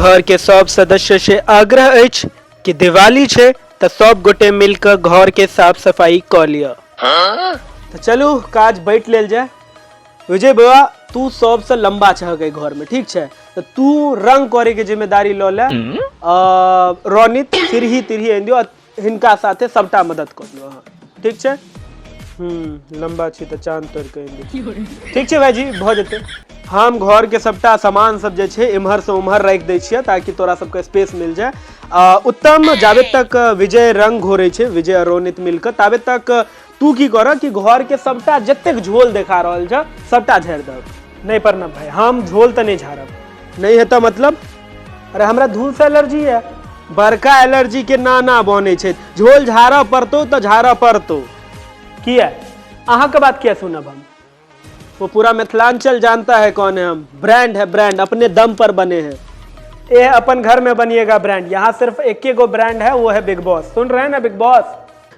घर के सब सदस्य से आग्रह अछि कि दिवाली छै तऽ सब गोटे मिल कऽ घर के साफ सफाई कऽ लिअ। तऽ चलू काज बाँटि लेल जाय। विजय बौआ, तू सबसँ लम्बा छहक एहि घर में, ठीक छै? तऽ तू रंग करे के जिम्मेदारी लऽ ले। रोनित सिरही तिरही आनि दियौ आ हिनका साथे सबटा मदद कऽ दियौ अहाँ, ठीक छै? लम्बा छी तऽ चाँद तोड़ि कऽ आनि दियौ। ठीक छै भाईजी, भऽ जेतै। हम घर के सबटा सामान सब जे छै इम्हर से उम्हर राखि दै छियै ताकि तोरा सबके स्पेस मिल जाय। उत्तम, जाबे तक विजय रंग घोरै छै, विजय आ रोनित मिलकऽ, ताबे तक तू की कर कि घर के सबटा जतेक झोल देखा रहल छ सबटा झाड़ि दहक। नहीं प्रणव भाई, हम झोल तऽ नहीं झाड़ब। नहीं हेतऽ मतलब? अरे हमरा धूल से एलर्जी है, बड़का एलर्जी के नाना बनै छै। झोल झाड़ऽ पड़तौ तऽ झाड़ऽ पड़तौ। किया अहाँके बात किया सुनब हम? वो पूरा मिथिलांचल जानता है कौन है हम। ब्रांड है ब्रांड, अपने दम पर बने हैं। ये अपन घर में बनिएगा ब्रांड, यहाँ सिर्फ एक ही गो ब्रांड है, वो है बिग बॉस। सुन रहे हैं ना बिग बॉस?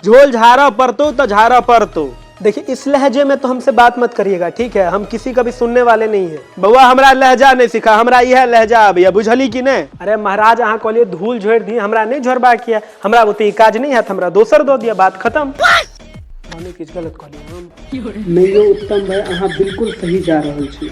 झोल झाड़ा पड़तो तो झाड़ा पड़तो। देखिए इस लहजे में तो हमसे बात मत करिएगा, ठीक है? हम किसी का भी सुनने वाले नहीं है। बउआ हमरा लहजा नहीं सिखा, हमरा यह लहजा आबैया, बुझली कि नहीं? अरे महाराज अहाँ कहलिए धूल झोड़ि दी, हमरा नहीं झोड़बाक यऽ, हमरा ओते काज नहीं हैत, हमरा दोसर दऽ दिअ, बात खत्म। हम किछु गलत कहलियै हम? नहि यौ उत्तम भाई, अहाँ बिल्कुल सही जा रहल छी।